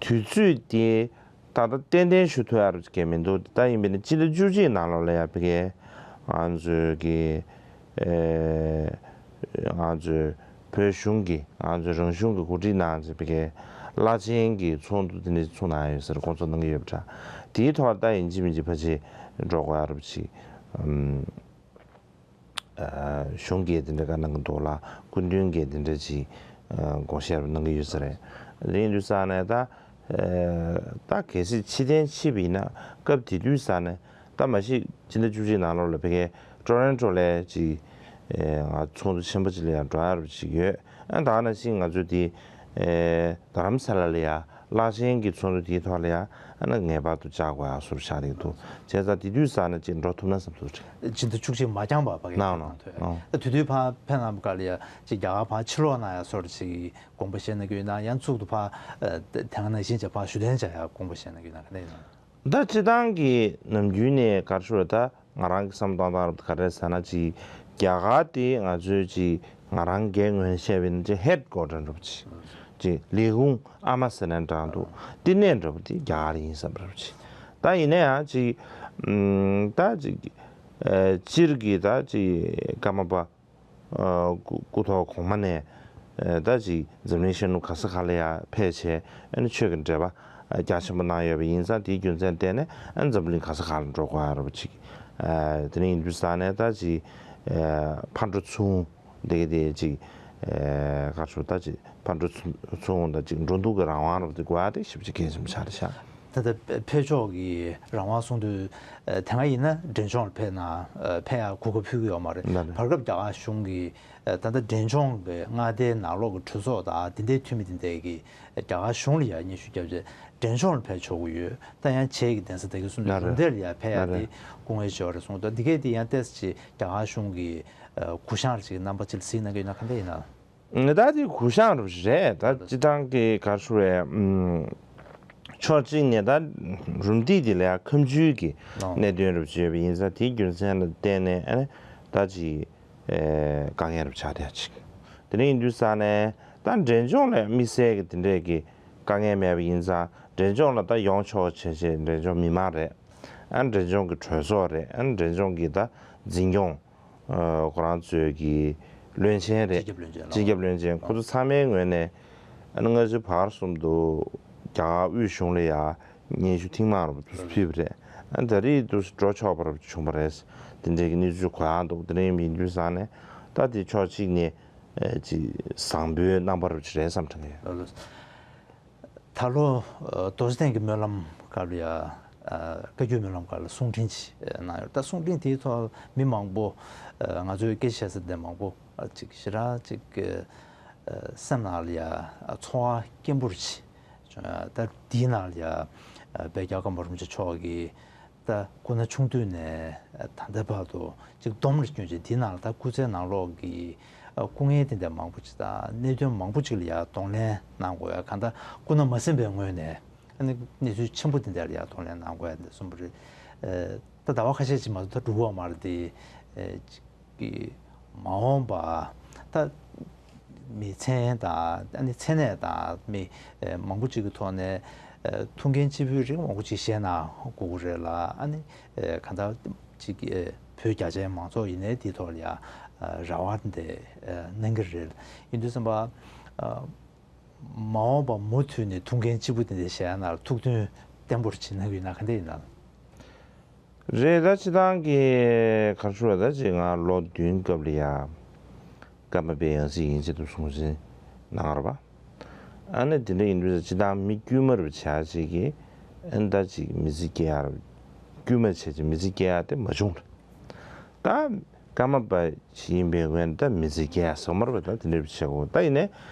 དུས་ཚོད་དེ་ད་ལྟ་ཏན་ཏན་ཞུ་ཐུབ་ཡག་རུ་ཅིག་མི་འདུག་ད་ཡིན་པས་ན་སྤྱི་ཟླ་བཅུ་གཅིག་ནང་ལོགས་ལ་ཡ་ཕ་གི་ང་ཚོའི་གི་ཨེ་ང་ཚོའི་བོད་གཞུང་གི་ང་ཚོའི་རང་གཞུང་གི་གོ་སྒྲིག་གནང་བྱས་ཕ་གི་བླ་ཆེན་གྱི་ཚོགས་འདུ་དེ་འདྲ་ཚོགས་གནང་ཡོད་ཟེར་དགོངས་ཚོགས་གནང་གི་ཡོད་པ་འདྲ། དེའི་ཐོག་ད་ཡིན་གཅིག་མིན་གཅིག་ཕལ་ཆེར་འགྲོ་དགོས་ཡག་རུ་ཅིག་ཨམ། གཞུང་གིས་དེ་འདྲ་བཀའ་གནང་གི་འདུག་ལ། སྐུ་མདུན་གྱིས་དེ་འདྲ་ཅིག་དགོངས་བཞེས་གནང་གི་ཡོད་ས་རེད། དེ་ཡིན་དུས་ཙང་ནས་ད་ད་གལ་སྲིད་ཕྱི་རྟེན་ཕྱིན་པ་ཡིན་ན་སྐབས་དེ་དུས་ཙང་ནས་ད་མ་གཞི་སྤྱི་ཟླ་བཅུ་གཅིག་ནང་ལོགས་ལ་ཕ་གིའི་ཊོ་རོན་ཊོ་ལ་ཅིག་ང་ཚོགས་འདུ་ཆེན་པོ་ཅིག་ལ་ཡང་འགྲོ་ཡག་རུ་ཅིག་ཡོད། ཨ་ད་ག་ནང་བཞིན་ང་ཚོ་དེ་རྡ་རམ་ས་ལ་ལ་ཡ་བླ་ཆེན་གྱི་ཚོགས་འདུ་དེའི་ཐོག་ལ་ཡ་ཨ་ན་ངེས་པར་དུ་བཅར་དགོས་ཡག་བཟོ་འདྲ་ཆགས་བསྡད་ཀྱི་འདུག་བྱས་ཙང་དེ་དུས་ཙང་ནས་ཅིག་འགྲོ་ཐུབ་ན་བསམ་འདུག་ཅིག་སྤྱི་ཟླ་བཅུ་གཅིག་མ་འགྱངས་པར་ཕ་གི་གནང་གནང་ཐོས། ཨ་དེ་དུས་ཕར་ཕེབས་གནང་བའི་སྐབས་ལ་ཡ་ཅིག་རྒྱ་གར་ཕར་ཕྱིར་ལོག་གནང་ཡག་བཟོ་འདྲ་ཅིག་དགོངས་པ་བཞེས་གནང་གི་ཡོད་ན། ཡང་གཙུག་ཏུ་ཕར་དེ་སྔ་ནང་བཞིན་བྱས་ཕར་ཞུ་གཏན་བཅག་ཡག་དགོངས་པ་བཞེས་གནང་གི་ཡོད་ན་ག་འདྲ་ཡིན་ན། ད་སྤྱི་བཏང་གི་ནམ་རྒྱུན་ནས་ག་རེ་ཞུ་རེད། ད་ང་རང་གི་བསམ་བློ་བཏང་སྟངས་རབ་ག་རེ་ཟེར་ན་ཅིག་རྒྱ་གར་དེ་ང་ཚོའི་ཅིག་ང་རང་སྒེར་ངོས་ནས་བཤད་པ་ཡིན་ན་ཅིག་ཧེཌ་ཀོ་ཊར་འདྲ་པོ་ཅིག་ཅིག་ལས་ཁུངས་ཨ་མ་ཟེར་ན་འདྲ་འདུག་བསྟི་གནས་འདྲ་པོ་དེ་རྒྱ་གར་ཡིན་བསམ་འདྲ་པོ་ཅིག་ད་ཡིན་ན་ཡང་ཅིག་ད་ཅིག་སྤྱིར་གྱི་ད་ཅིག་ཀརྨ་པ་སྐུ་སྐུ་ཐོག་གོང་མ་ནས་ད་ཅིག་འཛམ་གླིང་ཤར་ནུབ་ག་ས་ག་ལ་ཡ་ཕེབས་བྱས་ཨ་ནི་ཆོས་ཀྱི་འབྲེལ་བ་རྒྱ་ཆེན་པོ་གནང་ཡོད་པ་ཡིན་ཙང་དེའི་རྒྱུ་མཚན་བརྟེན་ནས་ཨ་ནི་འཛམ་གླིང་ག་ས་ག་ལ་འགྲོ་དགོས་ཡ་རེད་པ་ཅིག་དེ་ནས་ཡིན་དུས་ཙང་ནས་ད་ཅིག་ཕར་འགྲོ་ཚུར་འོང་དེ་ག་དེ་ཅིག་ག་ཚོད་ད་ཅིག་ཕར་འགྲོ་ཚུར་འོང་ད་ཅིག་འགྲོ་འདུག་གི་རང་དབང་རེད་པ་དེ་དགོས་ཡ་དེ་ཞེ་པོ་ཅིག་གལ་ཆེན་པོ་ཆགས་རེད་ཤག་ད་ལྟ་ཕེབས་ཕྱོགས་ཀྱི་རང་དབང་གསུང་དུས་དེ་སྔ་ཡིན་ན་འབྲས་ལྗོངས་ལ་ཕེབས་ན་ཕེབས་ཡ་གོ་སྐབས་ཕུལ་གི་ཡོད་མ་རེད། ལགས་རེད། བར་སྐབས་རྒྱ་གར་གཞུང་གིས་ད་ལྟ་འབྲས་ལྗོངས་ཀྱི་མངའ་སྡེའི་ནང་ལོགས་ཀྱི་གྲོས་ཚོགས་དང་དེ་འདྲའི་འཐུས་མི་དེ་འདྲས་ཀྱིས་རྒྱ་གར་གཞུང་ལ་ཡ་སྙན་ཞུ་བརྒྱབ་རྗེས་འབྲས་ལྗོངས་ལ་ཕེབས་ཆོག་གི་ཡོད། ད་ཡང་བྱེས་ཀྱི་གདན་ས་ད་གིན་གསུངས་དུས་ལགས་རུམ་རེད། བཏེགས་ལ་ཡ་ཕེབས་ཡ་ལགས་དེ་རེད། སྐུ་ངལ་ཆེ་བ་རེད་གསུངས་འདུག་འདི་གས་དེ་ཡང་ཏོག་ཙམ་ཅིག་རྒྱ་གར་གཞུང་གི་གུ་ཡངས་ཅིག་རྣམ་པ་ཅིག་ལ་གཟིགས་གནང་གི་ཡོད་ན་ག་འདྲ་ཡིན་ན། ད་དེ་གུ་ཡངས་རུ་རེད། ད་སྤྱི་བཏང་གི་ག་རེ་ཞུ་རེད། ཕྱོགས་གཅིག་ནས་ད་རུམ་བཏེགས་དེ་ལ་ཡང་ཁ་མཆུ་གི་གནད་དོན་རུ་བརྗོད་པ་ཡིན་ཙང་དེའི་རྒྱུ་མཚན་ལ་བརྟེན་ནས་ཨ་ནི་ད་ཅིག་དཀའ་ངལ་རུ་ཆགས་བསྡད་ཅིག་དེ་འདྲ་ཡིན་དུས་ཙང་ནས་ད་འབྲས་ལྗོངས་ལ་དམིགས་བསལ་གྱི་དེ་འདྲས་ཀྱི་དཀའ་ངལ་མེད་པ་ཡིན་ཙང་འབྲས་ལྗོངས་ལ་ད་ཡོང་ཆོག་བྱས་བྱས་འབྲས་ལྗོངས་མི་མང་རེད། ཨ་ནི་འབྲས་ལྗོངས་ཀྱི་གྲོས་ཚོགས་རེད། ཨ་ནི་འབྲས་ལྗོངས་ཀྱི་ད་འཛིན་སྐྱོང་ཁོ་རང་ཚོའི་གི་བློན་ཆེན་རེད། སྤྱི་ཁྱབ་བློན་ཆེན་ལགས། སྤྱི་ཁྱབ་བློན་ཆེན་ཁོ་ཚོ་ཚང་མའི་ངོས་ནས་ཨ་ནི་སྔ་ཕྱི་བར་གསུམ་དུ་རྒྱ་གར་དབུས་གཞུང་ལ་ཡ་སྙན་ཞུ་ཐེངས་མང་རུ་ཕུལ་བ་རེད། ཨ་ནི་ད་རེས་དུ་འགྲོ་ཆོག་པ་རུ་བྱུང་བ་རེད། དེ་འདྲའི་གི་གནས་ཚུལ་གོ་ཡག་འདུག་དེ་འདྲ་ཡིན་དུས་ཙང་ནས་ད་དེ་ཕྱོགས་གཅིག་ནས་ཅིག་བཟང་པོའི་རྣམ་པ་རུ་ཅིག་རེད་བསམ་དྲན་གི་ཡོད། ལགས་ལགས། ད་ལོ་རྡོ་རྗེ་གདན་གྱི་སྨོན་ལམ་སྐབས་ལ་ཡ་བཀའ་བརྒྱུད་སྨོན་ལམ་སྐབས་ལ་གསུང་འཕྲིན་ཅིག་གནང་ཡོད། ད་གསུང་འཕྲིན་དེའི་ཐོག་མི་མང་པོ་ང་ཚོའི་སྐད་ཆ་བཤད་ས་དེ་མང་པོ་ཅིག་ཞེ་དྲག་ཅིག་སེམས་ནང་ལ་ཡ་ཚོར་བ་སྐྱེན་པོ་ཅིག་ད་དེའི་ནང་ལ་ཡ་དཔལ་རྒྱལ་བ་ཀརྨ་པ་རིན་པོ་ཆེ་མཆོག་གིས་ད་སྐུ་ན་ཆུང་དུས་ནས་ད་ལྟའི་བར་དུ་ཅིག་སྡོམ་རེ་བསྐྱོན་བྱས་དེའི་ནང་ལ་ད་སྐུ་ཚེའི་ནང་ལོགས་ཀྱི་སྐུ་ངལ་དེ་འདྲ་མང་པོ་ཅིག་དང་གནད་དོན་མང་པོ་ཅིག་ལ་ཡ་གདོང་ལེན་གནང་དགོས་ཡ། གང་ལྟར་སྐུ་ན་མ་ཟིན་པའི་སྔོན་ནས་ཨ་ནི་གནས་ཚུལ་ཆེན་པོ་དེ་འདྲ་ལ་ཡ་གདོང་ལེན་གནང་དགོས་ཡ་དེ་འདྲ་གསུངས་པ་རེད། ད་ཟླ་བ་ཁ་ཤས་ཅིག་མ་གཏོགས་ད་འགྲོ་གི་ཡོད་མ་རེད་དེ། ཅིག་གི་མ་འོངས་པ་ད་མི་མཚན་དང་ཨ་ནི་མཚན་གནས་དང་མི་མང་པོ་ཅིག་གི་ཐོག་ནས་ཐུགས་འགན་ལྕི་པོའི་རིགས་མང་པོ་ཅིག་བཞེས་གནང་དགོས་ཀྱི་རེད་ལ། ཨ་ནི་གང་ལྟར་ཅིག་བོད་རྒྱ་ཆེའི་མང་ཚོགས་ཡིན་ནའི་དེའི་ཐོག་ལ་ཡ་རེ་བ་འདི་གནང་གི་རེད། ཡིན་དུས་ཙམ་པ་མ་འོངས་པ་མུ་མཐུད་ནས་ཐུགས་འགན་ལྕི་པོ་དེ་འདྲ་བཞེས་ན་ཐུགས་མཐུན་བརྟན་པོར་བྱེད་གནང་གི་ཡོད་ན་ག་འདྲ་ཡིན་ན། རེད། ད་སྤྱི་བཏང་གི་ག་རེ་ཞུ་རེད། ད་ཅིག་ང་ལོ་བདུན་སྐབས་ལ་ཡ་ཀརྨ་པའི་ཡང་སྲིད་ཡིན་ཆེད་དུ་གསུང་བཤད་གནང་བ་རེད་པ། ཨ་ནི་དེ་འདྲ་ཡིན་དུས་སྤྱི་བཏང་མི་དཀྱུས་མ་རུ་བྱ་ཅིག་གིས་ཨ་ནི་ད་ཅིག་མི་ཚེ་སྐྱེལ་ཡ་རུ་དཀྱུས་མ་བྱས་ཅིག་མི་ཚེ་སྐྱེལ་ཡ་དེ་མ་བྱུང་རེད། ད་ ཀརྨ་པ་ཞིག་ཡིན་པའི་ངོས་ནས་ད་མི་ཚེ་སྐྱེལ་ཡ་ཟེར་མ་རེད་པས། ད་དེ་འདྲ་བྱེད་དགོས། ད་ཡིན་ནའི་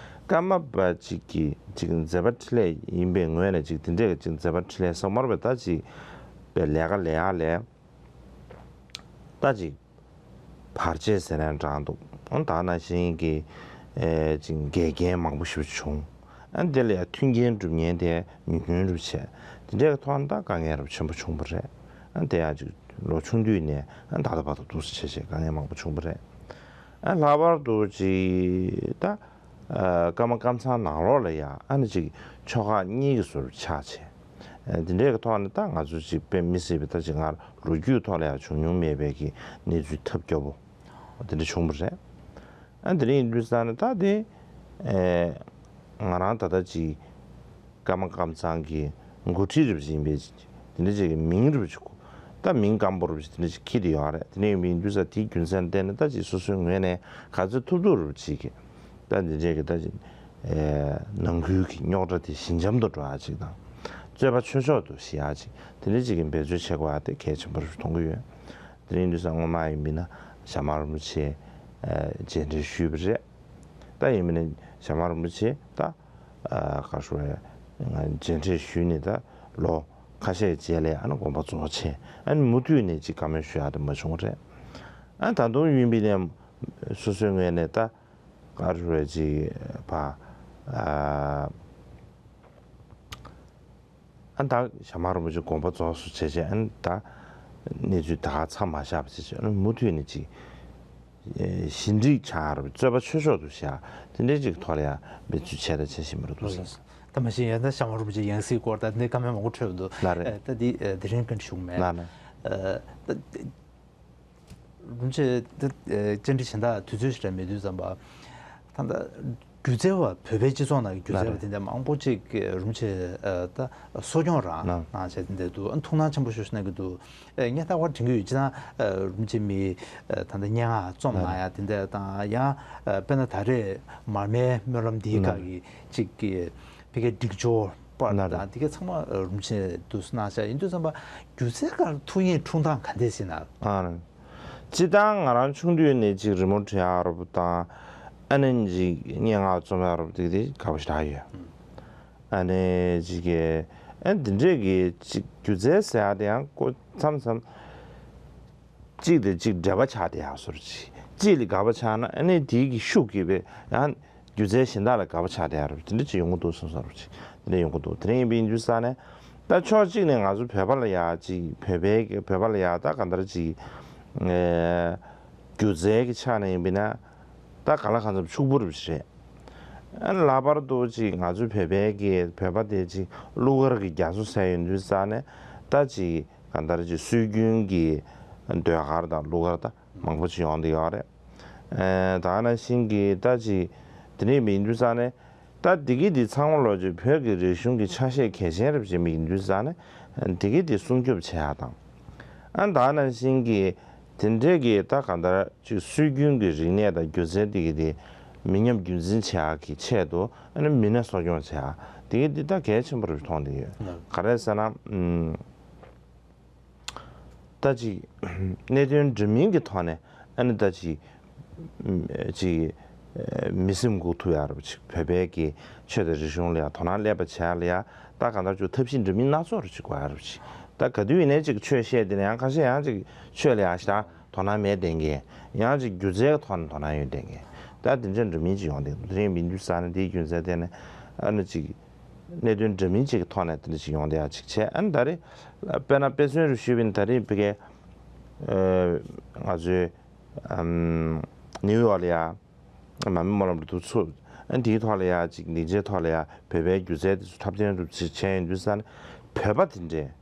ཀརྨ་པ་ཅིག་གི་ཅིག་མཛད་པ་འཕྲིན་ལས་ཡིན་པའི་ངོས་ནས་ཅིག་དེ་འདྲའི་ཅིག་མཛད་པ་འཕྲིན་ལས་ཟེར་མ་རེད་པས། ད་ཅིག་པའི་ལས་ཀ་ལས་ཡ་ལས་ད་ཅིག་བར་ཆད་ཟེར་ནའང་འདྲ་འདུག་ཨང་། ད་ནང་བཞིན་གྱི་ཨེ་ཅིག་འགལ་རྐྱེན་མང་པོ་ཞིག་བྱུང་། ཨ་དེ་ལ་ཡང་མཐུན་རྐྱེན་སྒྲུབ་མཁན་དེ་ཉུང་ཉུང་རུ་བྱས། དེ་འདྲའི་ཐོག་ནས་ད་དཀའ་ངལ་རུ་ཆེན་པོ་བྱུང་བ་རེད། ཨ་དེ་ཡང་ཅིག་ལོ་ཆུང་དུས་ནས་ཨ་ད་ལྟ་བར་དུ་འདུག་སེ་བྱས་བྱས་དཀའ་ངལ་མང་པོ་བྱུང་བ་རེད། ཨ་ལྷག་པར་དུ་ཅིག་ད་ཨ་ཀརྨ་ཀཾ་ཚང་ནང་ལོགས་ལ་ཡང་ཨ་ནི་ཅིག་ཕྱོགས་ཁག་གཉིས་ཀྱི་བཟོ་འདྲ་ཆགས་བྱས། ཨ་དེ་འདྲའི་གི་ཐོག་ནས་ད་ང་ཚོ་ཅིག་དཔེ་མི་སྲིད་པའི་ད་ཅིག་སྔར་ལོ་རྒྱུས་ཐོག་ལ་ཡང་བྱུང་མྱོང་མེད་པའི་གི་གནས་ཚུལ་ཐབས་སྐྱོ་པོ་དེ་འདྲ་བྱུང་བ་རེད། ཨ་དེ་འདྲ་ཡིན་དུས་ཙང་ནས་ད་དེ་ཨེ་ང་རང་ད་ལྟ་ཅིག་ཀརྨ་ཀཾ་ཚང་གི་འགོ་ཁྲིད་རེ་བ་ཅིག་ཡིན་པའི་དེ་འདྲ་ཅིག་གི་མིང་རེ་བ་ཅིག་ད་མིང་སྐམ་པོ་རེ་བ་ཅིག་དེ་འདྲ་ཅིག་འཁྱེར་ཏེ་ཡོད་རེད། དེ་འདྲ་ཡིན་པ་ཡིན་དུས་ཙང་དེའི་རྒྱུ་མཚན་བརྟེན་ནས་ད་ཅིག་སོ་སོའི་ངོས་ནས་ག་ཚོད་ཐུབ་ཐུབ་རེ་བ་ཅིག་གི་ད་འདི་འདྲའི་གི་ད་ཅིག་ཨེ་ནང་ཁུལ་གྱི་རྙོག་དྲ་དེ་ཞི་འཇམ་དུ་འགྲོ་ཡ་ཅིག་དང་། རྩོད་པ་ཆོས་མཆོག་ཏུ་ཞི་ཡ་ཅིག་དེ་འདྲ་ཅིག་གི་འབད་རྩོལ་བྱེད་དགོས་ཡ་དེ་གལ་ཆེན་པོ་རེད་མཐོང་གི་ཡོད། དེ་རིང་དུས་སང་སྔོན་མ་ཡིན་པ་ན་ཞྭ་དམར་རིན་པོ་ཆེ་ཨེ་མཇལ་འཕྲད་ཞུས་པ་རེད། ད་ཡིན་པ་ན་ཞྭ་དམར་རིན་པོ་ཆེ་ད་ཨ་ག་རེ་ཞུ་དགོས་རེད། ང་མཇལ་འཕྲད་ཞུས་ནས་ད་ལོ་ཁ་ཤས་རྗེས་ལ་ཨ་ནི་དགོངས་པ་རྫོགས་བྱས། ཨ་ནི་མུ་མཐུད་ནས་ཅིག་བཀའ་མོལ་ཞུ་ཡ་དེ་མ་བྱུང་བ་རེད། ཨ་ད་དུང་ཡིན་པ་ན་སོ་སོའི་ངོས་ནས་ད་ག་རེ་ཞུ་དགོས་རེད། ཅིག་ཕ་ཨ་ཨ་ད་ཞྭ་དམར་རིན་པོ་ཆེ་དགོངས་པ་རྫོགས་སོང་བྱས་བྱས། ཨ་ནི་ད་གནས་ཚུལ་ད་ག་ཚར་མ་བཞག་པ་བྱས་བྱས། ཨ་ནི་མུ་མཐུད་ནས་ཅིག་ཨེ་ཞི་འགྲིག་བྱ་རུ་རྩོད་པ་ཆོས་མཆོག་ཏུ་བཞག་དེ་འདྲའི་ཅིག་ཐོག་ལ་ཡང་འབད་རྩོལ་བྱས་དང་བྱེད་བཞིན་པ་རེད་འདུག་ཟེར། ད་མ་གཞི་ཡང་ད་ཞྭ་དམར་རིན་པོ་ཆེ་ཡང་སྲིད་སྐོར་ད་འདི་བཀའ་མོལ་མང་པོ་འཕྲོས་འདུག་ལགས་རེད། ཨེ་ད་འདི་ཨེ་དེ་རིང་བཀའ་འདྲི་ཞུ་གི་མེད། ལགས་ལགས། ཨེ་ད་འདི་རིན་པོ་ཆེ་ད་ཨེ་བཅར་འདྲི་གཞན་དག་དུས་ཚོད་ཞིག་རག་མེད་དུས་ཙམ་པ་ད་ད་སྒྱུ་རྩལ་བ་བོད་པའི་སྤྱི་ཚོགས་ནང་གི་སྒྱུ་རྩལ་བ་ལགས་རེད། དེ་འདྲ་མང་པོ་ཅིག་གིས་རིན་པོ་ཆེ་ཨེ་ད་གསོ་སྐྱོང་རང་ལགས་གནང་བྱས་དེ་འདྲ་འདུག་ཨ་ཐུགས་སྣང་ཆེན་པོ་ཞུ་ཞུ་གནང་གི་འདུག་ཨེ་ངས་རྟག་པར་དྲན་གྱི་ཡོད། སྤྱིར་བཏང་ཨེ་རིན་པོ་ཆེ་མི་ཨེ་ད་ལྟ་སྙན་ངག་རྩོམ་གནང་ཡ་དེ་འདྲ་དང་། ཡང་ཨེ་དཔེར་ན་ད་རེས་མར་མེའི་སྨོན་ལམ་འདིའི་སྒང་གི་ཅིག་གི་ཕ་གིའི་སྒྲིག་སྦྱོར་པར་དང་དེ་གའི་ཚང་མ་རིན་པོ་ཆེ་འདུག་གནང་བཞག་ཡིན་དུས་ཙམ་པ་སྒྱུ་རྩལ་སྒང་ཐུགས་མཉེས་འཁྲུངས་སྟངས་ག་འདྲས་ཟེར་ན། ཨ་སྤྱིར་བཏང་ང་རང་ཆུང་དུས་ནས་ཅིག་རི་མོ་འབྲི་ཡ་རོབ་དང་། ཨ་ནི་ཅིག་སྙན་ངག་རྩོམ་ཡ་རོབ་དེ་དེ་དགའ་པོ་ཞེ་དྲག་ཡོད། ཨ་ནི་ཅིག་གི་ཨ་འདི་འདྲས་ཀྱི་ཅིག་སྒྱུ་རྩལ་ཟེར་ཡ་དེ་ཡང་ཀོ་མཚམས་མཚམས་གཅིག་དང་གཅིག་འབྲེལ་བ་ཆགས་བསྡད་ཡ་བཟོ་འདྲ་ཅིག་གཅིག་ལ་དགའ་པོ་ཆགས་ན་ཨ་ནི་དེའི་གི་ཤུགས་ཀྱིས་པས་ཡང་སྒྱུ་རྩལ་གཞན་དག་ལ་དགའ་པོ་ཆགས་བསྡད་ཡ་རོབ་དེ་འདྲ་ཅིག་ཡོང་གི་འདུག་བསམ་བསམ་རོབ་ཅིག་དེ་འདྲ་ཡོང་གི་འདུག་དེ་འདྲ་ཡིན་པ་ཡིན་དུས་ཙང་ནས་ད་ཕྱོགས་གཅིག་ནས་ང་ཚོ་བོད་པ་ལ་ཡ་ཅིག་བོད་པའི་བོད་པ་ལ་ཡ་ད་ག་འདྲ་ཅིག་ཨེ་སྒྱུ་རྩལ་གྱི་ཆ་ནས་ཡིན་པ་ན་ད་གང་ལ་གང་འཚམ་ཕྱུག་པོ་རེད་པ་ཞིག་རེད། ཨ་ལྷག་པར་དུ་ཅིག་ང་ཚོ་བོད་པའི་གི་བོད་པ་དེ་ཅིག་གླུ་གར་གྱི་རྒྱ་མཚོ་ཟེར་ཡོང་དུས་ཙང་ནས་ད་ཅིག་གང་ལྟར་ཅིག་སྲོལ་རྒྱུན་གྱི་ཟློས་གར་དང་གླུ་གར་ད་མང་པོ་ཅིག་ཡོང་བསྡད་ཡོད་རེད། ཨེ་ད་ག་ནང་བཞིན་གྱི་ད་ཅིག་དེ་འདྲ་ཡིན་དུས་ཙང་ནས་ད་དེ་གི་དེ་ཚང་མ་ལོ་ཅིག་བོད་ཀྱི་རིག་གཞུང་གི་ཆ་ཤས་གལ་ཆེན་རེད་པ་ཅིག་ཡིན་དུས་ཙང་ནས་དེ་གི་དེ་སྲུང་སྐྱོབ་བྱེད་ཡ་དང་། ཨ་ད་ག་ནང་བཞིན་གྱི་དེ་འདྲའི་གི་ད་གང་ལྟར་ཅིག་སྲོལ་རྒྱུན་གྱི་རིག་གནས་དང་སྒྱུ་རྩལ་དེ་གི་དེ་མི་ཉམས་རྒྱུན་འཛིན་བྱེད་ཡ་གི་ཆེད་དུ་ཨ་ནི་མི་སྣ་གསོ་སྐྱོང་བྱེད་ཡ་དེ་གི་དེ་ད་གལ་ཆེན་པོ་རེད་མཐོང་བསྡད་ཡོད། ག་རེ་ཟེར་ན་ཨུམ། ད་ཅིག་གནད་དོན་འདྲ་མིན་གྱི་ཐོག་ནས་ཨ་ནི་ད་ཅིག་ཅིག་མི་སེམས་འགུག་ཐུབ་ཡ་རུ་ཅིག་བོད་པའི་གི་ཆོས་དང་རིག་གཞུང་ལ་ཡ་དོ་སྣང་སླེབས་པ་བྱས་ལ་ཡ་ད་གང་ལྟར་ཅིག་ཐབས་ཤེས་འདྲ་མིན་སྣ་ཚོགས་རུ་ཅིག་དགོས་ཡ་རུ་ཅིག་ད་ག་དུས་ཡིན་ནའི་ཅིག་ཆོས་བཤད་དེ་ནས་ཡང་ཁ་ཤས་ཡང་ཅིག་ཆོས་ལ་ཡ་ཞེ་དྲག་དོ་སྣང་མེད་བསྡད་མཁན། ཡང་ཅིག་སྒྱུ་རྩལ་གྱི་ཐོག་ནས་དོ་སྣང་ཡོད་བསྡད་མཁན། ད་དེ་འདྲ་འདྲ་མིན་ཅིག་ཡོང་བསྡད་འདུག་དེ་རིང་མི་འདུག་ས་ནས་དེའི་རྒྱུ་མཚན་དེ་ནས་ཨ་ནི་ཅིག་གནད་དོན་འདྲ་མིན་ཅིག་གི་ཐོག་ནས་དེ་འདྲ་ཞིག་ཡོང་བསྡད་ཡ་ཅིག་བྱས། ཨ་ནི་ད་རེས་དཔེར་ན་དཔེ་མཚོན་རུ་ཞུས་པ་ཡིན་ན་ད་རེས་ཕ་གིའི་ཨ་ང་ཚོའི་ཨམ་ནིའུ་ཡོག་ལ་ཡ་མར་མེ་སྨོན་ལམ་རུ་དུ་ཚུགས། ཨ་ནི་དེའི་ཐོག་ལ་ཡ་ཅིག་སྡིངས་ཆའི་ཐོག་ལ་ཡ་བོད་པའི་སྒྱུ་རྩལ་དེ་ཚོ་འཁྲབ་སྟོན་རུ་ཅིག་བྱས་ཡོང་དུས་ས་ནས་བོད་པ་དེ་འདྲས་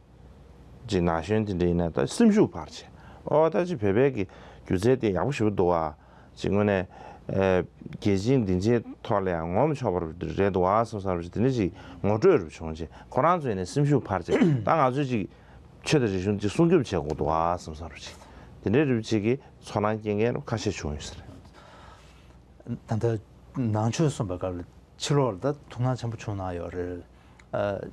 ཅིག་ན་གཞོན་དེ་འདྲས་ཡིན་ན་ད་སེམས་ཤུགས་འཕར་བྱས། ཨོ་ད་ཅིག་བོད་པའི་གི་སྒྱུ་རྩལ་དེ་ཡག་པོ་ཞེ་པོ་འདུག་ཨ། ཅིག་དངོས་གནས་ཨེ་རྒྱལ་སྤྱིའི་སྡིངས་ཆའི་ཐོག་ལ་ཡང་ངོམ་ཆོག་པ་རེད་འདུག་ཨ་བསམ་བསམ་རེད། དེ་འདྲ་ཅིག་ངོ་སྤྲོད་རུ་བྱུང་རྗེས་ཁོ་རང་ཚོ་ཡིན་ནས་སེམས་ཤུགས་འཕར་བྱས། ད་ང་ཚོས་ཅིག་ཆོས་དང་རིག་གཞུང་ཅིག་སྲུང་སྐྱོབ་བྱེད་དགོས་འདུག་ཨ་བསམ་བསམ་རུ་ཅིག་དེ་འདྲའི་རུ་ཅིག་གིས་ཚོར་སྣང་སྐྱེ་མཁན་རུ་ཁ་ཤས་བྱུང་ཡོད་ས་རེད། ད་ལྟ་ནང་ཆོས་གསུངས་པའི་སྐབས་ལ་ཕྱི་ལོགས་ལ་ད་ཐུགས་སྣང་ཆེན་པོ་བྱུང་གནང་ཡོད་རེད། ཨ།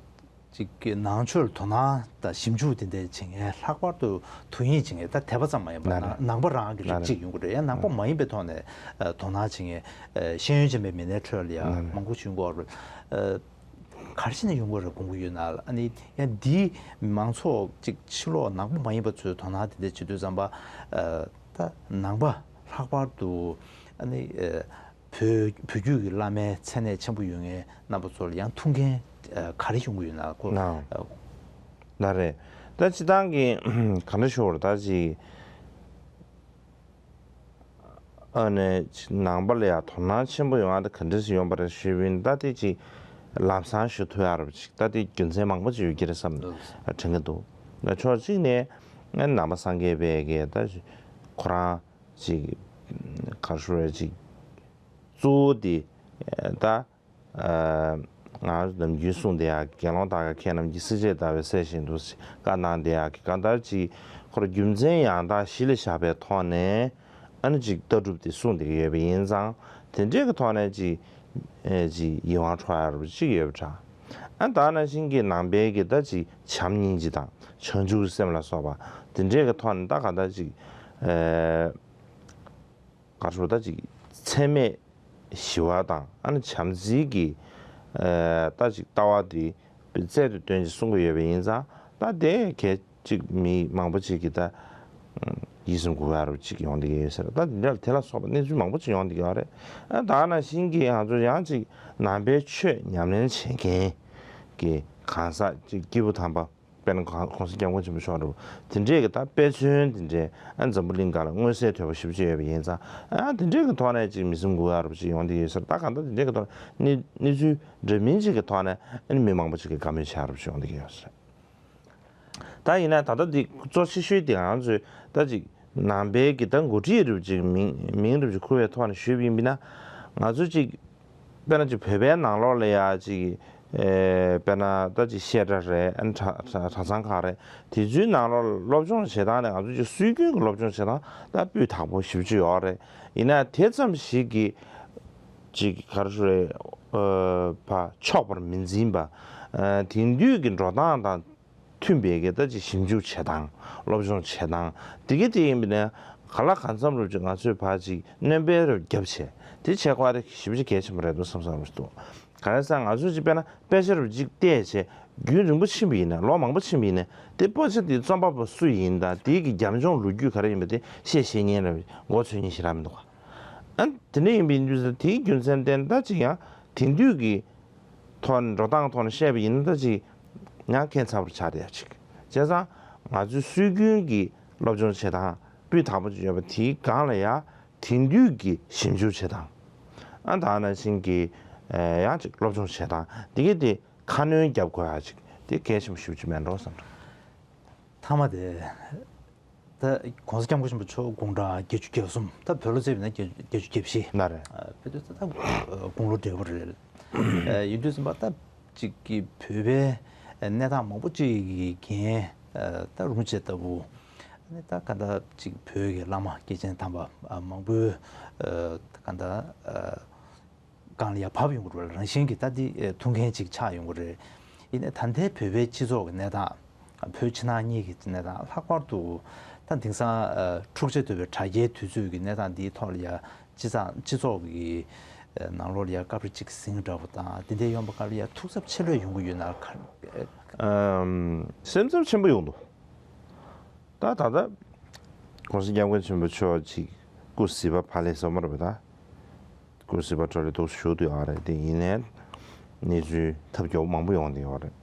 ཅིག་གི་ནང་ཆོས་ལ་དོ་སྣང་དང་ཞིབ་འཇུག་དེ་འདྲ་བྱེད་མཁན། ལྷག་པར་དུ་དོན་ཡིག་བྱེད་མཁན། ད་དད་པ་ཙམ་མ་ཡིན་པར་ལགས་རེད། ནང་པ་རང་གི་ལགས་རིགས་རེད། གཅིག་ཡོང་གི་རེད། ཡང་ནང་པ་ལགས་མ་ཡིན་པའི་ཐོག་ནས་ཨ་དོ་སྣང་བྱེད་མཁན། ཨ་ཤེས་ཡོན་ཅན་པའི་མི་སྣའི་ཁྲོད་ལ་ཡང་ལགས་རེད། མང་པོ་ཞིག་ཡོང་གི་ཡོད་རེད། ཨ་ག་རེ་བྱས་ནས་ཡོང་གི་ཡོད་རེད་དགོངས་ཀྱི་ཡོད་ན། ཨ་ནི་ཡང་འདིའི་མང་ཚོགས་ཅིག་ཕྱི་ལོགས་ནང་པ་མ་ཡིན་པ་ཚོས་དོ་སྣང་དེ་འདྲ་བྱེད་དུས་ཙམ་པ། ཨ་ད་ནང་པ་ལྷག་པར་དུ་ཨ་ནི་ཨ་བོད་བོད་བརྒྱུད་ཀྱི་བླ་མའི་མཚན་གནས་ཆེན་པོ་ཡོད་མཁན་རྣམ་པ་ཚོ་ལ་ཡང་ཐུགས་འགན་ཨ་ག་རེ་ཡོང་གི་ཡོད་ན་ཁོ། ལགས། ཨ་ལགས་རེད། ད་སྤྱིར་བཏང་གི་ག་འདྲ་ཞུ་དགོས་རེད། ད་ཅིག་ཨ་ནི་ནང་པ་ལ་ཡང་དོ་སྣང་ཆེན་པོ་ཡོང་ཡ་དེ་ག་འདྲ་ཞིག་ཡོང་བ་རེད་ཞུས་པ་ཡིན་ན། ད་དེ་ཅིག་ལམ་སང་ཞུ་ཐུབ་ཡ་རེད་པ། ཅིག་ད་དེ་རྒྱུ་མཚན་མང་པོ་ཅིག་ཡོད་ཀྱི་རེད་བསམ་དྲན་གྱི་འདུག་ཕྱོགས་གཅིག་ནས་ནང་པ་སངས་རྒྱས་པའི་གི་ད་ཁོ་རང་ཅིག་ག་རེ་ཞུ་རེད། ཅིག་གཙོ་བོ་དེ་ད། ཨ་ང་ནམ་རྒྱུན་གསུངས་བསྡད་ཡ། དགེ་སློང་དག་ཀྱང་ཁྱེད་རྣམས་ཀྱིས། སྲིད་ཕྱེད་ཟླ་བའི་ཟེར་བཞིན་དུ་བཀའ་གནང་བསྡད་ཡ་གི་གང་ལྟར་ཅིག་ཁོ་ར་རྒྱུ་མཚན་ཡང་དག་གཞི་ལ་བཞག་པའི་ཐོག་ནས་ཨ་ནི་ཅིག་ལྟ་གྲུབ་དེ་གསུངས་བསྡད་ཀྱི་ཡོད་པ་ཡིན་ཙང་། དེ་འདྲས་ཀྱི་ཐོག་ནས་ཅིག་ཨེ་ཅིག་ཡིད་དབང་འཕྲོག་ཡ་རུ་ཅིག་ཡོད་པ་འདྲ། ཨ་ད་ནང་བཞིན་གྱི་ནང་པའི་གི་ད་ཅིག་བྱམས་སྙིང་རྗེ་དང་བྱང་ཆུབ་སེམས་ལ་སོགས་པ་དེ་འདྲས་ཀྱི་ཐོག་ནས་ད་གང་ལྟར་ཅིག་ཨེ། ག་རེ་ཞུ། ད་ཅིག་ཚད་མེད་ཞི་བ་དང་ཨ་ནི་བྱམས་བརྩེའི་གི་ཨ་ད་ཅིག་ལྟ་བ་དེ་རྩལ་དུ་བཏོན་ཅིག་གསུང་གི་ཡོད་པ་ཡིན་ཙང་། ད་དེ་གལ་ཅིག་མི་མང་པོ་ཅིག་གིས་ད་ཡིད་སེམས་འགུག་ཡ་རུ་ཅིག་ཡོང་བསྡད་ཀྱི་ཡོད་ས་རེད། ད་དེ་འདྲ་དེ་ལ་སོགས་པ་གནས་ཚུལ་མང་པོ་ཅིག་ཡོང་བསྡད་ཀྱི་ཡོད་རེད། ཨ་ད་ནང་བཞིན་གྱི་ང་ཚོ་ཡང་ཅིག་ནང་པའི་ཆོས་ཉམས་ལེན་བྱེད་མཁན་གྱི་གང་ཟག་ཅིག་སྐྱེས་བུ་དམ་པ། དཔེར་ན་གོང་གོང་ས་སྐྱབས་མགོན་ཆེན་པོ་མཆོག་འདྲ་བོ་དེ་འདྲས་ཀྱི་ད་དཔེ་མཚོན་དེ་འདྲས་ཨ་འཛམ་བུ་གླིང་སྒང་ལ་མངོན་གསལ་དོད་པོ་ཞེ་པོ་ཅིག་ཡོད་པ་ཡིན་ཙང་། ཨ་དེ་འདྲས་ཀྱི་ཐོག་ནས་ཅིག་མི་སེམས་འགུག་ཡག་རུ་ཅིག་ཡོང་བསྡད་ཡོད་ས་རེད། ད་གང་ལྟར་དེ་འདྲས་ཀྱི་ཐོག་ནས་གནས་གནས་ཚུལ་འདྲ་མིན་ཅིག་གི་ཐོག་ནས་ཨ་ནི་མི་མང་པོ་ཅིག་གིས་བཀའ་མོལ་བྱེད་ཡག་རུ་ཅིག་ཡོང་བསྡད་ཀྱི་ཡོད་ས་རེད། ད་ཡིན་ན་ད་ལྟ་འདི་གཙོ་ཆེ་ཤོས་དེ་ང་ཚོས་ད་ཅིག་ནང་པའི་གི་ད་འགོ་ཁྲིད་རུ་ཅིག་མིང་མིང་རུ་ཅིག་ཁུར་བའི་ཐོག་ནས་ཞུས་པ་ཡིན་པ་ན། ང་ཚོ་ཅིག་དཔེར་ན་ཅིག་བོད་པའི་ནང་ལོགས་ལ་ཡ་ཅིག་ཨེ་དཔེར་ན་ད་ཅིག་བཤད་གྲྭ་རེད། ཨ་ནི་གྲྭ་གྲྭ་གྲྭ་ཚང་ཁག་རེད། དེ་ཚོའི་ནང་ལོགས་སློབ་སྦྱོང་བྱེད་སྟངས་ནི་ང་ཚོ་ཅིག་སྲོལ་རྒྱུན་གྱི་སློབ་སྦྱོང་བྱེད་སྟངས་ད་སྤུས་དག་པོ་ཞེ་པོ་ཅིག་ཡོད་རེད། ཡིན་ན་དེ་ཙམ་ཞིག་གིས་ཅིག་ག་རེ་ཞུ་རེད། ཨ་ཕར་ཕྱོགས་པར་མི་འཛིན་པ། ཨ་དེང་དུས་ཀྱི་འགྲོ་སྟངས་དང་མཐུན་པའི་གི་ད་ཅིག་ཞིབ་འཇུག་བྱེད་སྟངས། སློབ་སྦྱོང་བྱེད་སྟངས་དེ་གི་དེ་ཡིན་པ་ན། ག་ལ་གང་འཚམ་རུ་ཅིག་ང་ཚོས་ཕར་ཅིག་སྣོན་པ་རུ་བརྒྱབ་བྱས་དེ་བྱེད་དགོས་རེད། ཞེ་པོ་ཅིག་གལ་ཆེན་པོ་རེད་འདུག་བསམ་བསམ་རུ་འདུག་ག་རེ་ཟེར་ན་ང་ཚོས་ཅིག་དཔེར་ན་དཔེ་ཆ་རུ་ཅིག་བལྟས་བྱས་རྒྱུན་རིང་པོ་ཕྱིན་པ་ཡིན་ན། ལོ་མང་པོ་ཕྱིན་པ་ཡིན་ན། དེ་དཔེ་ཆ་དེའི་རྩོམ་པ་པོ་སུ་ཡིན་དང་དེའི་གི་རྒྱབ་ལྗོངས་ལོ་རྒྱུས་ག་རེ་ཡིན་པ་དེ་བཤད་ཤེས་མཁན་ར་མགོ་ཚོད་མཁན་ཞིག་རག་མི་འདུག་ག་ཨ་དེ་འདྲ་ཡིན་པ་ཡིན་དུས་ཙང་དེའི་རྒྱུ་མཚན་བརྟེན་ད་ཅིག་ཡང་དེང་དུས་ཀྱི་ཐོག་ནས་འགྲོ་སྟངས་ཐོག་ནས་བཤད་པ་ཡིན་ན་ད་ཅིག་ཡང་ཁྱད་མཚར་པོ་ཆགས་བསྡད་ཡ་ཅིག་བྱས་ཙང་ང་ཚོའི་སྲོལ་རྒྱུན་གྱི་སློབ་སྦྱོང་བྱེད་སྟངས་སྤུས་དག་པོ་ཅིག་ཡོད་པ་དེའི་སྒང་ལ་ཡ་དེང་དུས་ཀྱི་ཞིབ་འཇུག་བྱེད་སྟངས། ཨ་ད་ནང་བཞིན་གྱི་ཡང་ཅིག་སློབ་སྦྱོང་བྱེད་སྟངས་དེ་གས་དེ་ཁ་སྣོན་རྒྱབ་དགོས་ཡ་ཅིག་དེ་གལ་ཆེན་པོ་ཞེ་པོ་ཅིག་མེད་འགྲོ་བསམ་འདུག་མཐའ་མ་དེ། ད་གོང་ས་སྐྱབས་མགོན་ཆེན་པོ་མཆོག་དགུང་གྲངས་བརྒྱད་ཅུ་གྱ་གསུམ། ད་བོད་ལོ་བརྩིས་པ་ཡིན་ན་བརྒྱད་ཅུ་གྱ་བཞི། ལགས་རེད། ཨ་བོད་དུ་ད་ད་དགུང་ལོ་བགྲེས་པོ་རེད། ཨ་ཡིན་དུས་ཙམ་པ་ད་ཅིག་གི་བོད་པའི་གནས་སྟངས་མང་པོ་ཅིག་གི་འགན་ཨ་ད་རུམ་བྱེད་ལྟ་བུ། ཨ་ནི་ད་ག་ད་ཅིག་བོད་ཀྱི་བླ་མ་སྐྱེས་ཆེན་དམ་པ་ཨ་མང་པོའི་ཨ་ད་ག་ད་ཨ། སྒང་ལ་ཡར་བབས་ཡོང་གི་རེད། རང་བཞིན་གྱིས་ད་འདི་ཐུགས་འགན་ཅིག་ཆགས་ཡོང་གི་རེད། ཡིན་ནའི་ད་ལྟའི་བོད་པའི་སྤྱི་ཚོགས་ཀྱི་གནས་སྟངས། བོད་ཕྱི་ནང་གཉིས་ཀྱི་གནས་སྟངས་ལྷག་པར་དུ་ད་དེང་སང་འཁྲུག་ཆ་དོད་པའི་དྲ་རྒྱའི་དུས་ཚོད་ཀྱི་གནས་སྟངས་འདིའི་ཐོག་ལ་ཡ་སྤྱི་ཚོགས་སྤྱི་ཚོགས་ཀྱི་ནང་ལོགས་ལ་ཡ་སྐབས་རེ་ཅིག་ཟིང་འདྲ་བོ་དང་དེ་འདྲའི་ཡོང་བ་སྐབས་ལ་ཡ་ཐུགས་འཚབ་ཆེ་ལོས་ཡོང་གི་ཡོད་ན་ག་ཨམ། སེམས་འཚབ་ཆེན་པོ་ཡོང་འདུག་ད་ད་ལྟ་༸གོང་ས་༸སྐྱབས་མགོན་ཆེན་པོ་མཆོག་ཅིག་སྐུ་གཟི་པ་ཕར་ལ་སོང་བ་རེད་པ། ད་སྐུ་གཟི་པ་འཕྲོ་ལས་ཐུགས་སུ་ཞུགས་བསྡད་ཡོད་རེད། དེ་ཡིན་ནའི་གནས་ཚུལ་ཐབས་སྐྱོ་པོ་མང་པོ་ཡོང་བསྡད་ཡོད་རེད།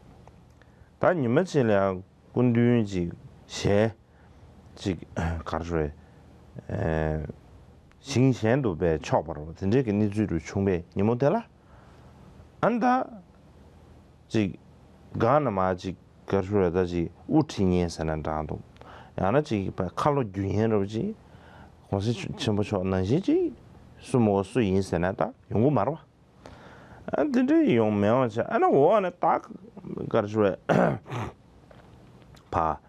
ད་ཉི་མ་གཅིག་ལ་ཡང་སྐུ་མདུན་ཅིག་ཞལ་ཅིག་ག་རེ་ཞུ་རེད། ཨེ་ཞིང་གཞན་དུ་སྦས་ཆོག་པ་རེད་པ། དེ་འདྲའི་གི་གནས་ཚུལ་རུ་བྱུང་བའི་ཉིན་མོ་དེ་ལ། ཨ་ནི་ད་ཅིག་སྒང་ནས་མར་ཅིག་ག་རེ་ཞུ་རེད། ད་ཅིག་དབུ་ཁྲིད་མཁན་ཟེར་ན་འདྲ་འདུག་ཡང་ན་ཅིག་ཁ་ལོ་བསྒྱུར་མཁན་འདྲ་པོ་ཅིག་༸གོང་ས་ཆེན་པོ་མཆོག་ནང་བཞིན་ཅིག་སུ་མོ་སུ་ཡིན་ཟེར་ན་ད་ཡོང་གི་མ་རེད་པ། ཨ་དེ་འདྲ་ཡོང་མི་ཡོང་བྱས། ཨ་ནི་འོག་ནས་ད་ག་རེ་ཞུ་རེད། ཕར་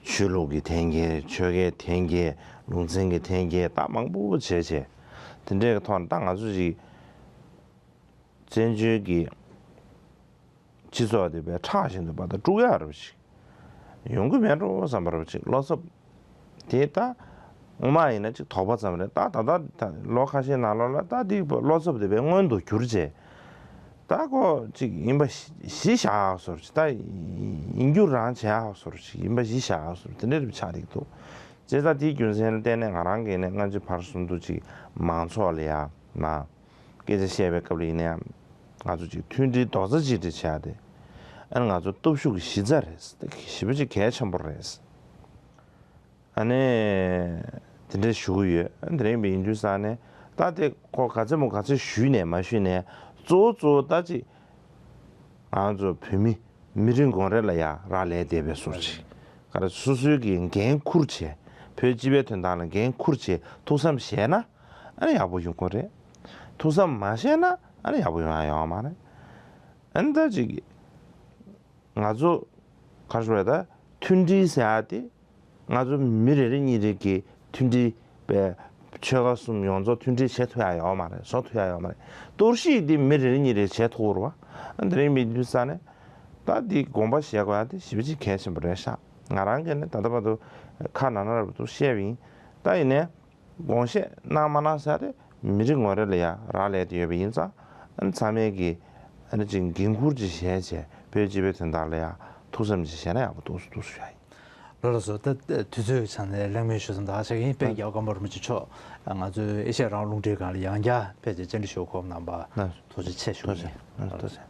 ཆོས་ལུགས་ཀྱི་འཐེན་འཁྱེར། ཆོལ་ཁའི་འཐེན་འཁྱེར། ལུང་ཚན་གྱི་འཐེན་འཁྱེར། ད་མང་པོ་བྱས་བྱས། དེ་འདྲའི་གི་ཐོག་ནས་ད་ང་ཚོ་ཅིག་བཙན་བྱོལ་གྱི་ སྤྱི་ཚོགས་དེ་བས་ཁྲག་བཞིན་དུ་བར་དུ་དཀྲུག་ཡག་རེད་པ་ཅིག་ཡོང་གི་མེད་འགྲོ་བསམ་པ་རེད་པ་ཅིག་བློ་འཚབ་དེ་ད་སྔོན་མ་ཡིན་ན་ཅིག་དོགས་པ་ཙམ་རེད། ད་ད་ལྟ་ད་ལོ་ཁ་ཤས་ནང་ལོགས་ལ་ད་དེ་བློ་འཚབ་དེ་བས་མངོན་དུ་གྱུར་བྱས། ད་ཁོ་ཅིག་ཡིན་པ་གཞི་བཞག་ཡག་བཟོ་འདྲ་ཅིག་ད་ཡིན་རྒྱུ་རང་བྱེད་ཡག་བཟོ་འདྲ་ཅིག་ཡིན་པ་གཞི་བཞག་ཡག་བཟོ་འདྲ་དེ་འདྲ་རེ་ཆགས་བསྡད་འདུག་བྱས་ཙང་དེའི་རྒྱུ་མཚན་ལ་བརྟེན་ནས་ང་རང་གིས་ནས་སྔ་ཕྱི་བར་གསུམ་དུ་ཅིག་མང་ཚོགས་ལ་ཡ་མ་སྐད་ཆ་བཤད་པའི་སྐབས་ལ་ཡིན་ན་ཡང་ང་ཚོ་ཅིག་མཐུན་སྒྲིལ་རྡོག་རྩ་གཅིག་སྒྲིལ་བྱས་ཏེ། ཨ་ནི་ང་ཚོ་སྟོབས་ཤུགས་ཀྱི་གཞི་རྩ་རེད། ཞེ་པོ་ཅིག་གལ་ཆེན་པོ་རེད། ཨ་ནི་དེ་འདྲ་ཞུ་གི་ཡོད། དེ་རིང་བའི་ཡིན་དུས་ཙང་ནས་ད་དེ་ཁོ་ག་ཚོད་མོ་ག་ཚོད་ཞུས་ནས་མ་ཞུས་ནས་གཙོ་བོ་གཙོ་བོ་ད་ཅིག་ང་ཚོ་བོད་མི་མི་རེ་ངོ་རེ་ལ་ཡ་རག་ལས་བསྡད་པའི་བཟོ་འདྲ་ཅིག་ག་རེ་སོ་སོའི་གི་འགན་འཁུར་བྱས། བོད་སྤྱི་པའི་དོན་དག་ལ་འགན་འཁུར་བྱས་ཐུགས་བསམ་བཞེས་ན་ཨ་ནི་ཡག་པོ་ཡོང་གི་རེད། ཐུགས་བསམ་མ་བཞེས་ན་ཨ་ནི་ཡག་པོ་ཡོང་ཡ་ཡོད་མ་རེད། ཨ་ནི་ད་ཅིག་ང་ཚོ་ག་རེ་ཞུ་དགོས་རེད། ད་མཐུན་སྒྲིལ་ཟེར་ཡ་དེ་ང་ཚོ་མི་རེ་རེ་གཉིས་རེ་གི་མཐུན་སྒྲིལ་པའི་ཆོལ་ཁ་གསུམ་ཡོངས་རྫོགས་མཐུན་སྒྲིལ་བྱེད་ཐུབ་ཡ་ཡོད་མ་རེད། བཟོ་ཐུབ་ཡ་ཡོད་མ་རེད། གཏོར་བཤིག་འདི་མི་རེ་རེ་གཉིས་རེ་བྱེད་ཐུབ་རེད་པ། དེ་རིང་མི་འདུས་ས་ནས་ད་འདི་དགོངས་པ་བཞེས་དགོས་ཡ་དེ་ཞེ་པོ་ཅིག་གལ་ཆེན་པོ་རེད་ཤག་ང་རང་གིས་ནི་ད་ལྟ་བར་དུ་ཁ་ནང་ན་རབ་ཏུ་བཤད་པ་ཡིན། ད་ཡིན་ནའི་དགོངས་བཞེས་གནང་མ་གནང་ཟེར་ཡ་དེ་མི་རེ་ངོ་རེ་ལ་ཡ་རག་ལས་ཏེ་ཡོད་པ་ཡིན་ཙང་། ཨ་ནི་ཚང་མས་ཀྱི་ཨ་ནི་ཅིག་འགན་འཁུར་ཅིག་བཞེས་བྱས་བོད་སྤྱི་པའི་དོན་དག་ལ་ཡ་ཐུགས་བསམ་ཅིག་བཞེས་ན་ཡག་པོ་འདུག་སུ་འདུག་སུ་ཡ་ཡིན། ལགས་ལགས་སོ། ད་ད་དུས་ཚོད་ཀྱི་ཆ་ནས་གླེང་མོལ་ཞུ་མཚམས་ད་ཆ་གིན་དཔལ་རྒྱལ་བ་ཀརྨ་རིན་པོ་ཆེ་མཆོག་ང་ཚོའི་ཨེ་ཤ་ཡ་རང་དབང་རླུང་འཕྲིན་ཁང་ལ་ཡང་བསྐྱར་ཕེབས་ཏེ་བཅར་འདྲི་ཞུ་གོ་སྐབས་གནང་བར་ཐུགས་རྗེ་ཆེ་ཞུ་ཐུགས་རྗེ་ཆེ། ཐུགས་རྗེ་ཆེ།